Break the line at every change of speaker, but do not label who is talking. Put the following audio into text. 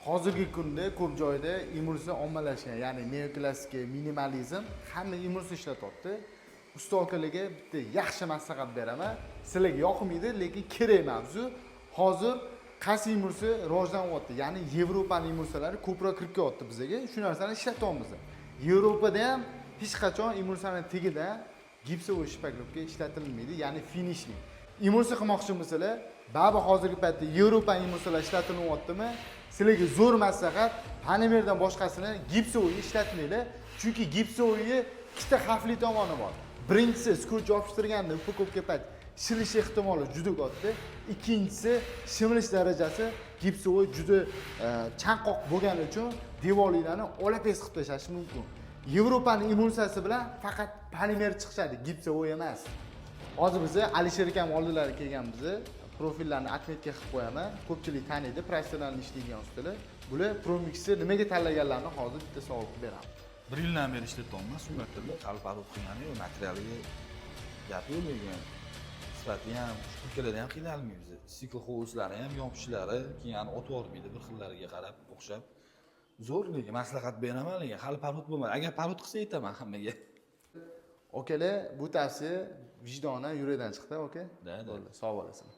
Hozirgi kunda ko'p joyda emulsiya ommalashgan, ya'ni neoklassika, minimalizm, hamma emulsiya ishlatyapti. Usta akalarga bitta yaxshi maslahat beraman. Sizlarga yoqmaydi, lekin kerak mavzu. Hozir qaysi emulsiya rivojlanyapti? Ya'ni Yevropani emulsiyalari ko'proq kirib kelyapti bizaga. Shu narsani ishlatyapmiz. Yevropada ham hech qachon emulsiyani tagida гипсовой шпаклёвка ishlatilmaydi, ya'ni finishli. Emulsiya qilmoqchi bo'lsalar, baribir hozirgi paytda Yevropa emulsiyalar ishlatilyaptimi? Sizlarga zo'r maslahat, polimerdan boshqasini, гипсовой ishlatmanglar, chunki гипсовой ikkita xavfli tomoni bor. Birinchisi, skotch yopishtirganda упаковка payt shilish ehtimoli juda katta. Ikkinchisi, shimilish darajasi гипсовой juda chanqoq bo'lgani uchun devorliklarni olapes qilib tashlashi mumkin. Yevropani emulsiyasi bilan faqat polimer chiqishadi, гипсовой emas. Hozir biz Alisher akam oldilariga kelganmiz. Profillarni отметка qilib qo'yaman. Ko'pchilik taniydi, professional ishlaydigan ustalar. Bular Promixni nimaga tanlaganlarini hozir bitta savol qilib beramiz.
Bir yildan beri ishlatyapman. Suratda hali parod qilgani yo'q, materialiga gap yo'q, lekin sifati ham, шкурка larda ham qiynalmaymiz. Стеклохолст lari ham, yopishlari keyin otib yubormaydi bir xillariga qarab o'xshab. Zo'r, lekin maslahat beraman, lekin hali parod bo'lmadi. Agar parod qilsa, aytaman hammaga.
Akalar, bu tavsiya vijdonan, yurakdan chiqdi, aka.
Да.
Bo'ldi, sog' bo'lasan.